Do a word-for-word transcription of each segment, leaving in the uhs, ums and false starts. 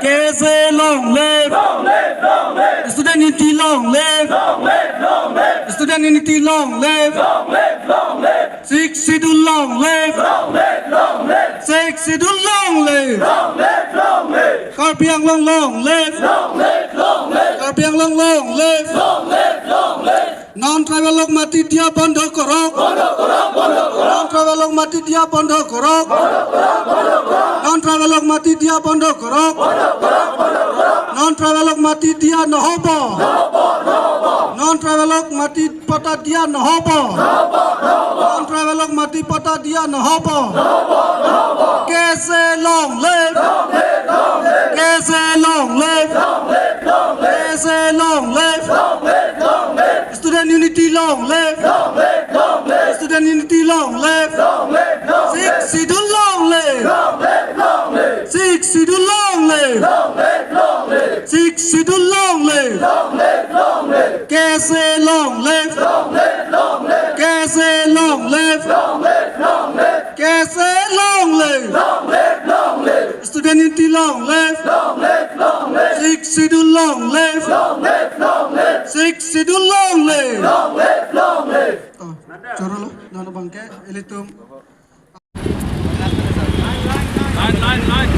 K S A long live! Student unity long live! Student unity long live! Sixth Schedule long live! Sixth Schedule long live! Karbi Anglong long live! Karbi Anglong long live! Non tribal lok mati dia bondho korok. Non tribal lok mati dia bondho korok. Non tribal lok mati dia bondho korok. Non tribal lok mati dia nohobo. Non tribal lok mati patta dia nohobo. Non tribal lok mati patta dia nohobo. K S A long live. K S A long live. K S A long live. Student unity long live! Student unity long live! Sixth Schedule long live! Sixth Schedule long live! Sixth Schedule long live! K S A long live! K S A long live! K S A long live! Student unity long live! Sixth Schedule long live! Sixth Schedule long live! Oh, chorolo, non abangke, ilitum. Line, line, line.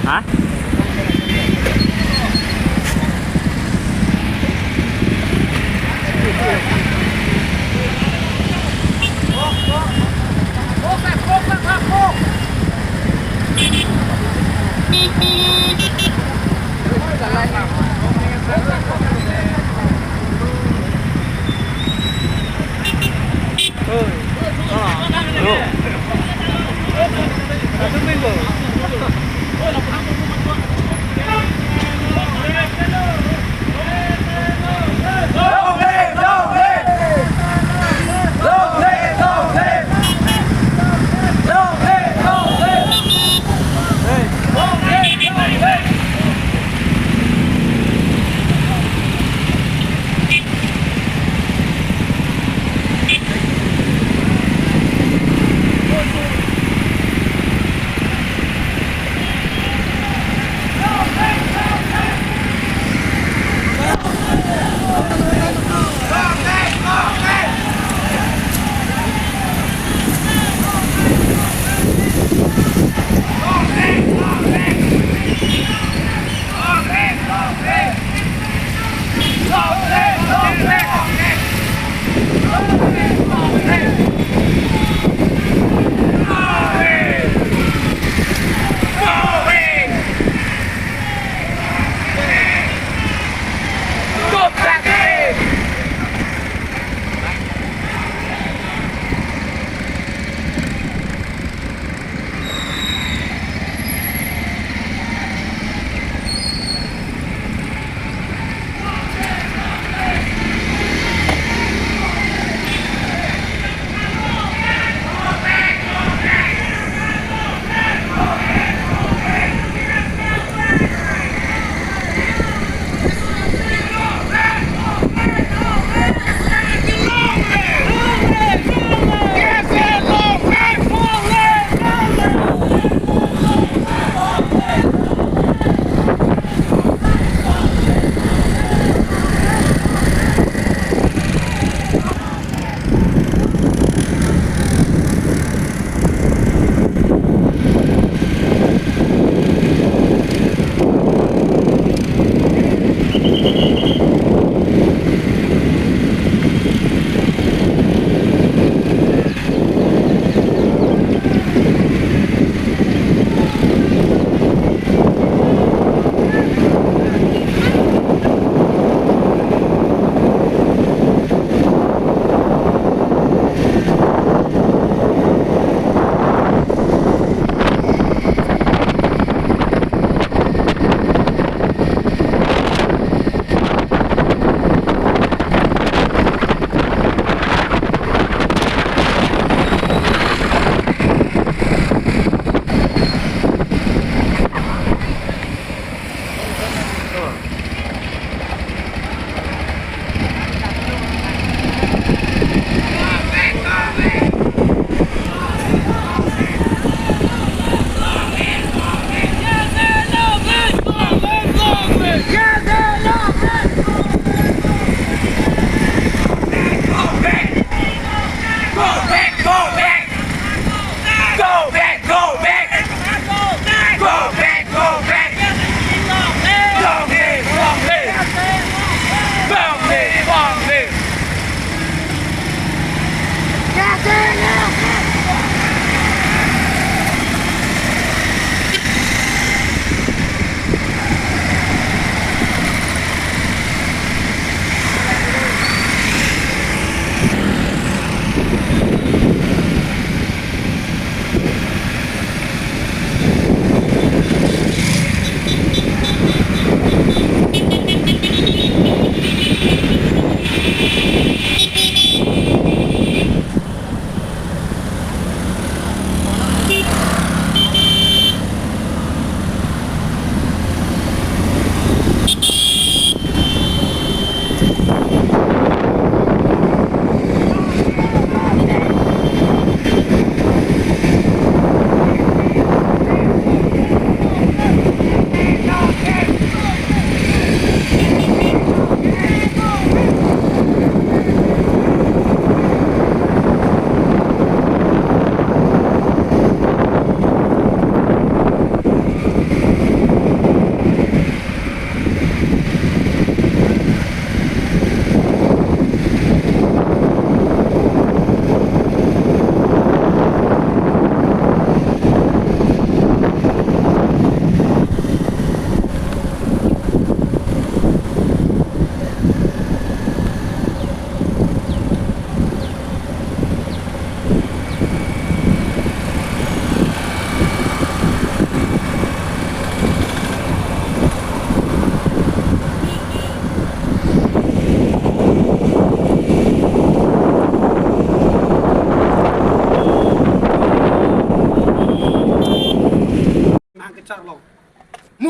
Hah?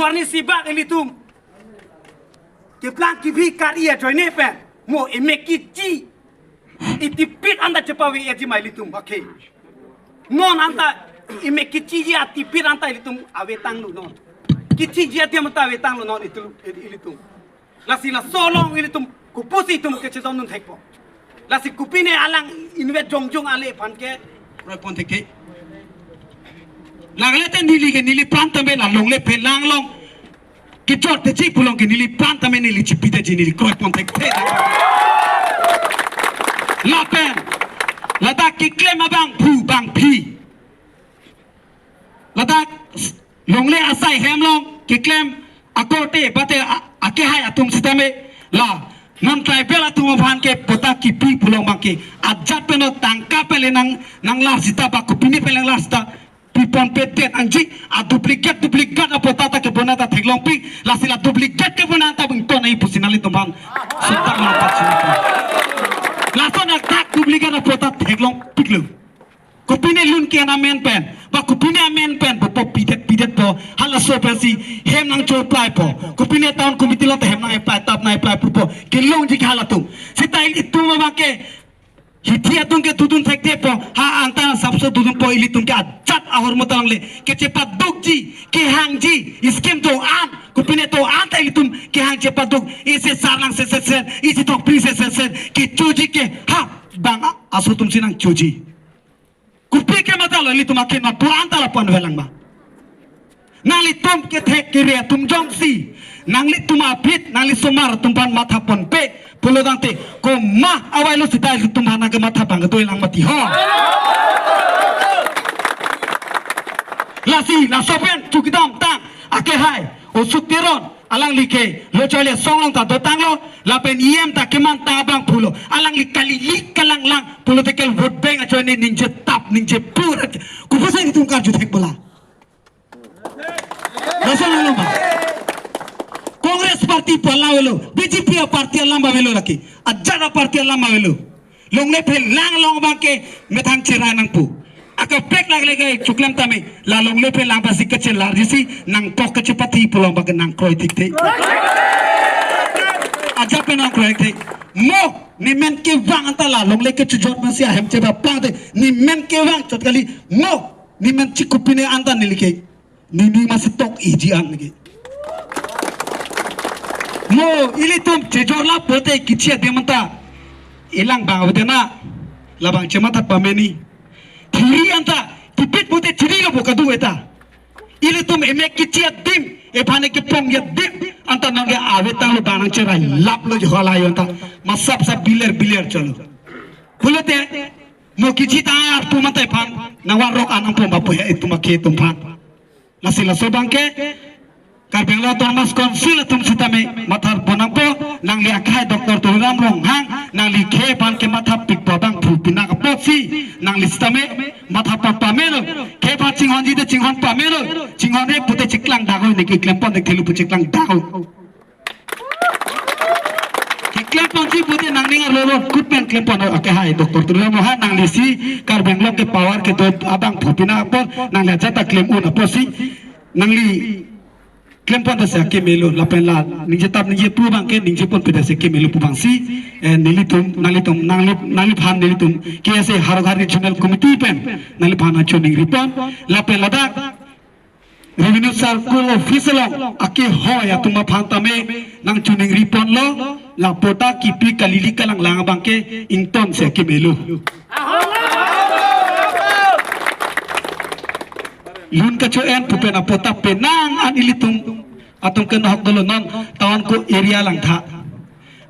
Arnisi bak ilitum keplang kebi kari ajoine pen mo emek kechi itipit anta chepaveji ma ilitum, okay. Non anta emek kechiji atipit anta ilitum avetanglo non. Kechiji adim anta avetanglo non ilitum. Lasi laso along ilitum kopusi itum kechedondun thekpo. Lasi kopine alang inve jongjong ale aphan ke kroipon thekte. Lagle te neli ke neli pran tame la longle phelang along kejor teji pu along ke neli pran tame neli chipidetji, neli kroipon thekte. Lapen ladak keklem abangphu bangphi, ladak longle asai hem along keklem akorte bate a-, akehai atum sitame la non tribal atum aphan ke patta kipi pu along abang ke ajat pen tangka pen le nang, nanglar sita ba kopine pen nanglar sita piponpedet nangji, a duplicate duplicate apatta ta kepona ta theklongpik, lasi la duplicate kepona ta bington ai pusi nanglitum aphan sita ma pachini. Lason adak duplicate apatta theklongpiklo. Kopine lun ke amen pen ba kopine amen pen po, po pidet pidetpo, halaso pensi hem nangchoplaipo. Kopine town committee along ta hem nang-apply, tap nang-apply pupo. Kelongji ke halatum. Sita ilitum abang ke hithi atum ke dodun thektepo, ha anta sapso dodunpo, ilitum ke ajat ahormu ta longle kechepadukji, kehangji, scheme do-an, kopine do-an ta ilitum kehang chepaduk, isi sarlang se se se, isi thokpri se se se kechoji ke ha bang aso atumsi nangchoji. Kopi ke matha lo ilitum akhei ma pu anta lapu-an velang ma. Nanglitum kethek kere atum jongsi nanglitum aphi, nangli osomar atum aphan mathaponpe pulo tangte komat availo sita ilitum aphan nangkematha abang kedo-i lang mati ho. Lasi laso pen chukidam tang akehai Usuk Teron, alangli ke Lo Charli Asong along ta dotanglo, lapen E M ta keman ta abangphu lo. Alangli kali li kalanglang political vote bank ajoine ningjetap ningjepur. Kopusi itum karju thek bola? Lason alam ba. Congress party pu alam avelo, B J P aparty alam avelo lake. Ajat aparty alam avelo. Longle phelang along abang ke methang cherai nangpo. Akaprek lagle ke choklem tame, la longle phelang aphansi kachelarjisi nangkok kachepathi pu along abang ke nangkroi thekte. Ajat pen nangkroi thek. Mo nemen kevang anta la longle kechojor aphansi ahem chebaplang te, nemen kevang chot kali. Mo nemen chikupine anta neli ke nini masi tok iji an lagi. Mo ilitum chejor lapu te kichi adim anta elang bang avete na, labang chematha pameni. Thiri anta tipit pute thiri lo bo kadu eta. Ilitum emek kichi adim, ephane kepong adim anta nangke avetanglo, bang nangcherai laplo jo hala yo anta. Masap sap biler biler cholo. Pulote mo kichi ta artu mate phan nangvarok anang pom bapu he itum akhei atum aphan. Lasi laso abang ke Karbi Anglong Autonomous Council atum sitame mathapon nangpo, nangli akhei Doctor Tuliram Ronghang, nangli khei aphan kemathapikpo abangphu pinak apotsi nangli sitame mathapon pamelo. Khei aphan chinghonji te chinghon pamelo. Chinghon-e pute chiklang dak-oi, neke klempon te thelu pu chiklang dak-oi. Keklemponji pute nangning arlo lo kut pen klempon, akehai Doctor Tuliram Ronghang, nanglisi Karbi Anglong ke power kedo abangphu pinak apot nangli ajat ta klem un apotsi nangli klempon ta si akemelo, lapen la ningjetap ningjepu abang ke ningjeponpe ta si akemelo pu abangsi, eh, nelitum, nanglitum, nangli, nangliphan nelitum K S A Howraghat Regional Committee pen nangliphan nangchoningripon, lapen ladak Revenue Circle Office along akehoi atum aphan tame nangchoningriponlo, la patta kipi kali li kalanglang abang ke ington si akemelo. Lun kacho-en pu pen apatta penang an ilitum atum ke nahok dolo non town ko area langtha.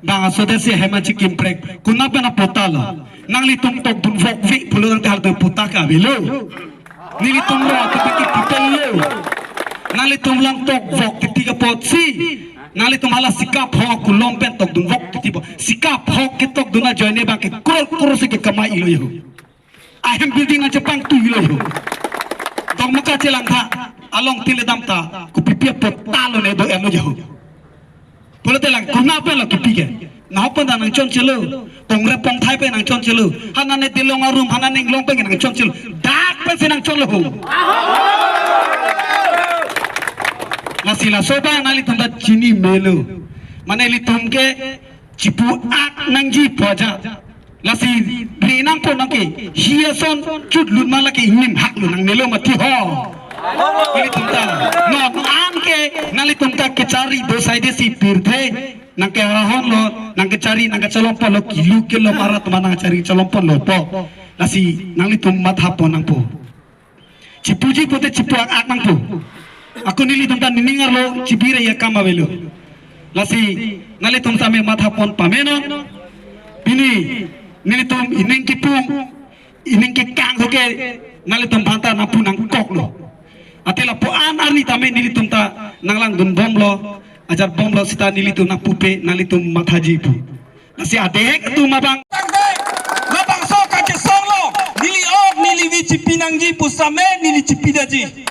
Bang aso desi hem achi kimprek. Konat pen apatta lo? Nanglitum tokdun vokve pulo tangte halatum patta ke avelo. Nelitum lo atum ke kitel lo. Nanglitum lang tokvok titi ke apotsi nanglitum hala sikap hok kulom pen tokdun vok titi po. Sikap hok ketokdun ajoine abang ke crore crore si kekamai lo yo. Ahem building nangchepangtui lo yo. Dokmoka chelangtha along tile dam ta kopipi apatta lo ne do-en lo yo. Pulote lang konat pen lo kipi ke. Nahok pen ta nangchonchelo. Kongre pongthai pen nangchonchelo. Hanane dilong arum, hanane inglong pen nangchonchelo. Dak pensi nangchonlo ho. Si laso abang nanglitum ta chini melo. Mane ilitum ke chipu-ak nangji pu ajat. Lasi ri nangpo nang ke hi ason chut lut ma lake ingnim hak lo nang melo mati ho. Ilitum ta non an ke nanglitum ta kechari do saide si pirthe nang ke arahon lo, nang kechari nang kechalom pon lo, kilu kelom arat ma nang chari chalom pon lo po. Lasi nanglitum matha pon nangpo. Chipuji pute chipu-ak-ak nangpo. Ako nelitum ta nining arlo chibire ya kam avelo. Lasi nanglitum same matha pon pamenon. Pini nelitum ining kipung, ining kekang hoke nanglitum aphan ta nangpu nangkok lo. Athe lapu-an arni tame nelitum ta nanglangdun bomlo, ajar bomlo seta nelitum nangpupe, nanglitum mathaji pu. Lasi adek atum abang. Tangte, labangso kachesong lo, neli ok, neli vi chipi nangji pu same, neli chipi daji.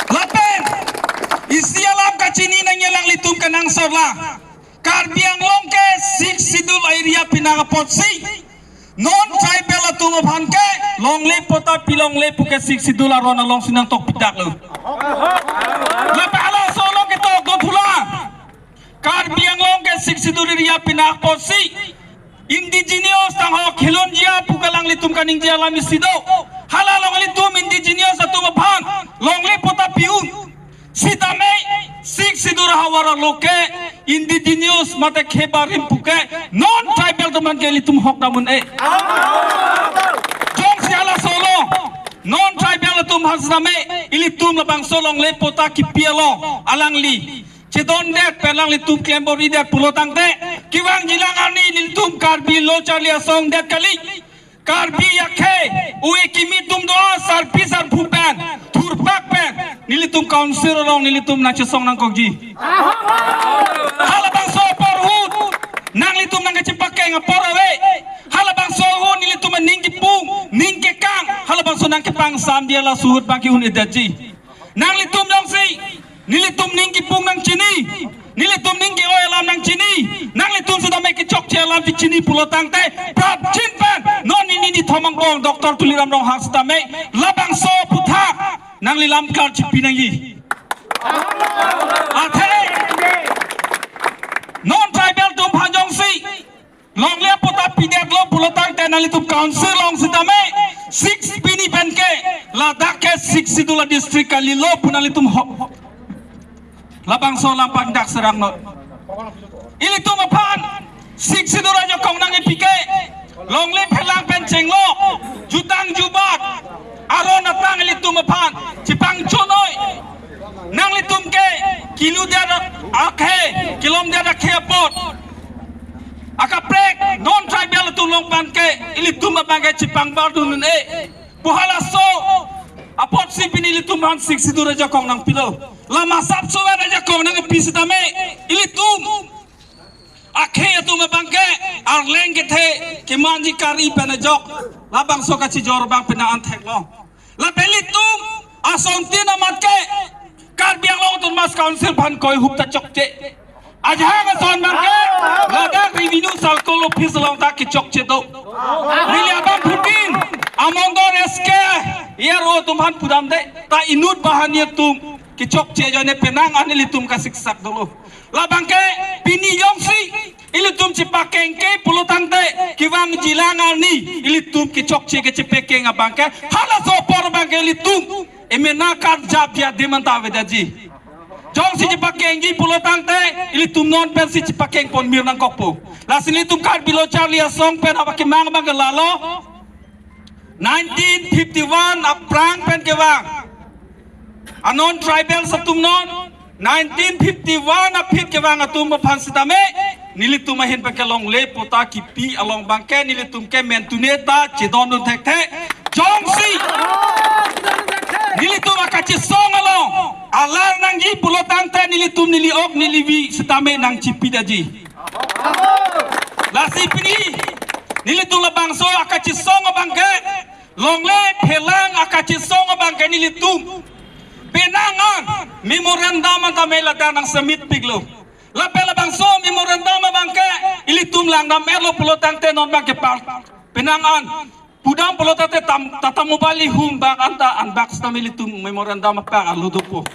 Lapen, isi alam kachini nangji alanglitum kenangsot lo. Karbi Anglong ke Sixth Schedule area pinak apotsi non-tribal atum aphan ke longle patta pi longle puke Sixth Schedule aron alongsi nangtok pidak lo. Lapen halaso along ketok do thulang. Karbi Anglong ke Sixth Schedule area pinak apotsi indigenous tangho khilonjia pu alanglitum kaningje alam isi do. Hala along ilitum indigenous atum aphan longle patta pi-un. Sitame Sixth Schedule ahavar along ke indigenous mate khei barim puke non-tribal atum aphan ke ilitum hok dam un-e. Jongsi halaso lo non-tribal atum aphan sitame ilitum labangso longle patta kipi along alangli chedondet pen alanglitum klem bor-idet pulo tangte, kevangji alang arni nelitum Karbi lo charli asong det kali. Karbi akhei, ove kimi atum do, sarpi sarpo pen, thurpak pen nelitum council along nelitum nangchesong nangkokji. Halabangso apor ahut nanglitum nangkachepakeng apor ave. Halabangso ahut nelitum aning kipung, ning kekang, halabangso nangkepangsamji laso ahut abang ke-un-edetji. Nanglitum jongsi nelitum ning kipung nangchini, nelitum ning ke-oi alam nangchini, nanglitum sitame kechokche alam chechini pulo tangte, prapjin pen non nini nithom angbong Doctor Tuliram Ronghang sitame labangso aphuthak nangli lam klar chipi nangji. Athe non-tribal atum aphan jongsi longle patta pidetlo pulo tangte nanglitum council along sitame six pini pen ke ladak ke Sixth Schedule district kalilo pu nanglitum ho. Labangso alam pangdak serang no. Ilitum aphan Sixth Schedule ajakong nangkipi ke longle phelang pen chenglo, jutang jubat aron atang ilitum aphan chepangchonoi. Nanglitum ke kiludet akhei, kilomdet akhei apot akaprek non-tribal atum along pen ke ilitum abang ke chepangbar dun un-e. Pu halaso apotsi pini ilitum aphan Sixth Schedule ajakong nangpilo. Lama sapso ajakong nangpi sitame ilitum akhei atum abang ke arleng kethe kemanji kari pen ajok labangso kachijor abang penang an theklong. Lapen ilitum asontin amat ke Karbi Anglong Autonomous Council aphan koi hup ta chokche. Ajahak ason abang ke ladak revenue circle office along ta kechokche do. Neli abangphutin amondor S K E R O atum aphan pudamde, ta inut banghini atum kechokche ajoine penang an ilitum kasiksak dolo. Labang ke pini jongsi ilitum chepakeng ke pulo tangte kevangji alang arni ilitum kechokche kechepakeng abang ke halaso apor abang ke ilitum emena karjap adim anta avedetji. Jongsi chepakengji pulo tangte ilitum non pensi chepakeng pon mir nangkokpo. Lasi ilitum Karbi lo charli asong pen abang kemang abang ke lalo. Nineteen fifty-one aphrang pen kevang a non-tribal atum non, nineteen fifty-one aphi kevang atum aphan sitame nelitum ahin pen ke longle patta kipi along abang ke nelitum ke mentune ta chedondun thekthe. Jongsi nelitum akachesong along alar nangji pulo tangte nelitum neli ok neli vi sitame nangchipi daji. Lasi pini nelitum labangso akachesong abang ke longle phelang akachesong abang ke nelitum penang an memorandum anta me ladak nang submit piklo. Lapen labangso memorandum abang ke ilitum langdam-etlo pulo tangte non abang ke par penang an pudam pulo tangte tam, Tata Mobile ihum bak anta an bak sitame ilitum memorandum apak arlo dopo.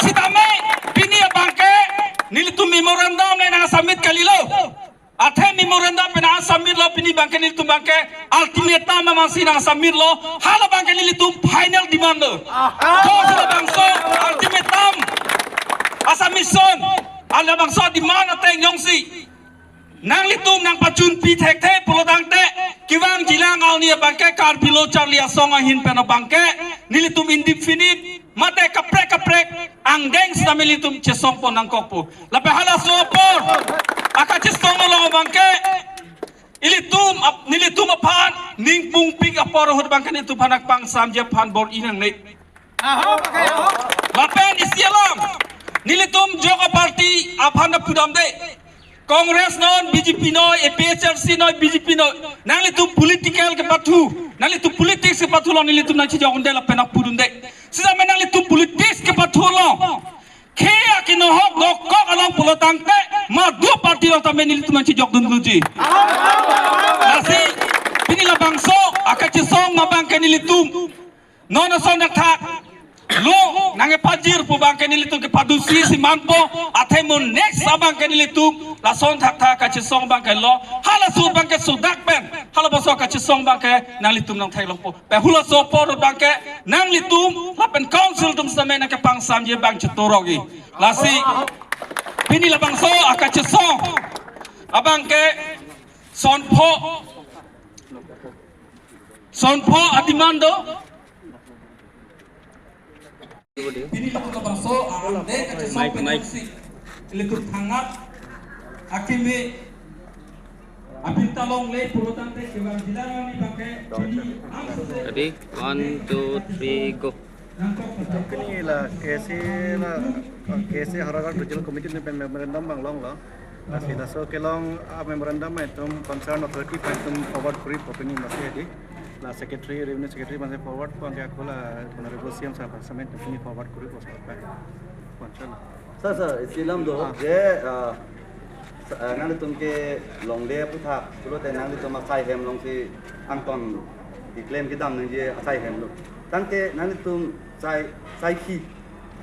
Sitame pini abangke nelitum memorandum le nang submit kalilo. Athe memorandum pen nang submit lo, pini abangke nelitum abangke ultimatum amatsi nang submit lo. Hala abangke nelitum final demand lo. Jongsi labangso ultimatum a-submission, halabangso demand ateng jongsi nanglitum nangpachunpi thekthe pulotangte, kevang jilang arni abangke Karbi Lo Charli Asong ahin pen abangke nelitum indefinite mate kaprek kaprek angdeng sitame nelitum chesongpon nangkokpo. Lapen halaso apor akachesong along abangke ilitum ap-, nelitum aphan ning pungpik apor ahut abangke nelitum aphan nangpangsamji aphan bor-i nangne. Ahok, ahok. Lapen isi alam, nelitum jok a-party aphan ta pudamde. Congress non, B J P non, A P H L C non, B J P non. Nanglitum political kepathu, nanglitum politics kepathu along nelitum nangchejok unde lapen nangpudunde. Sitame nanglitum politics kepathu along, khei akenohok dokok along pulotangte, madu a-party along tame nelitum nangchejokdun unji. Lasi pini labangso akachesong abangke nelitum non ason thakthak lo nangkepajir pu abangke nelitum kepadusi si manpo, athe mo next abangke nelitum lason thakthak kachesong abangke lo, halaso abangke sodak pen halabangso kachesong abangke nanglitum nangtheklongpo. Pen halaso apor abangke nanglitum lapen council atum sitame nangkepangsamji abang chetorok-i. Lasi pini labangso akachesong abangke sonpho, sonpho a-demand do. Pini labangso angdeng kachesong pen jongsi ilitum thangnat akeme apinta longle pulotangte kevang jilang arni abangke pini amsose. Ready? One, two, three, go. Pini la K S A la, K S A Howraghat Regional Committee ne pen memorandum abang longlo. Lasi laso kelong a-memorandum itum concern authority aphan itum forward koripo pini amatsi hedi. La secretary, revenue secretary aphansi forward po, anke ako la Honorable C M sir aphan sitame itum pini forward koripo sir. Concern. Sir, sir, isi alam do. Ah. Je, ah, sa-, ah, nanglitum kelongle aphuthak pulote nanglitum asai hem alongsi angton declaim kedam nangji asai hem lo. Tangte nanglitum sai, saikhi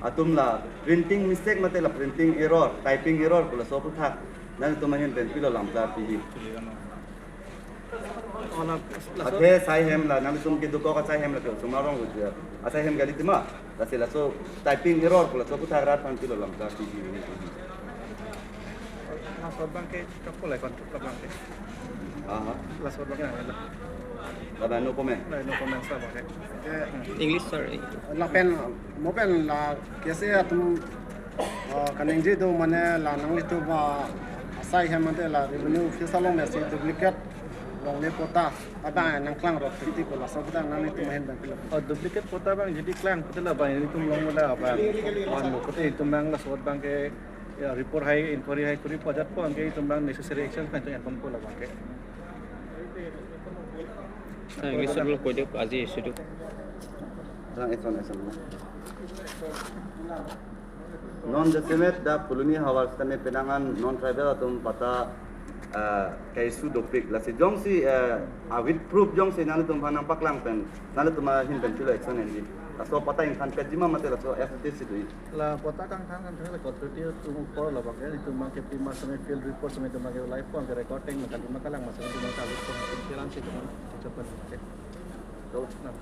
atum la printing mistake mate la printing error, typing error pu laso aphuthak nanglitum ahin pen pilo lamklar piji? Oh, la, laso. Athe sai hem la nanglitum kedokok asai hem la ke osomar arong uja asai hem kali tima. Lasi laso typing error pu laso aphuthak rat aphan pilo lamklar piji? Laso abangke kapo la kon abangke. Aha. Laso abangke nang la. Laban no comment. La no comment sa abangke. Eh, English, sorry. Lapen mo pen la K S A atum, ah, kaningje do mane la nanglitum ba asai hem mate la revenue office along mesi duplicate longle patta abang nangklangrok titi ko, laso abang nanglitum ahin abang pilo? Oh, duplicate patta abang jodi klang pulote la abang ilitum along la abang. Wan mo pulote itum abang laso abangke ya report hai, inquiry hai kori pajatpo, anke itum abang necessary action pen itum enponpo la abangke. Sir, English schedule koi diyo, aji schedule. Sir, eson, eson. Non jasemet dak Phuloni havar sitame penang an non tribal atum patta, ah, ka-issue dopik. Lasi jongsi, ah, a-with proof jongsi nanglitum aphan nangpaklang pen nanglitum ahin pen pilo action enji? Laso patta ingthan petji ma mate laso F T C do-i? La patta kangthan kangthan la authority atum apor la abangke, itum abangke pima sitame field report sitame itum abangke ulai po, anke recording ma kali ma kalang ma sitame itum abangke kalang si itum abangke check po. Tuh. Nah.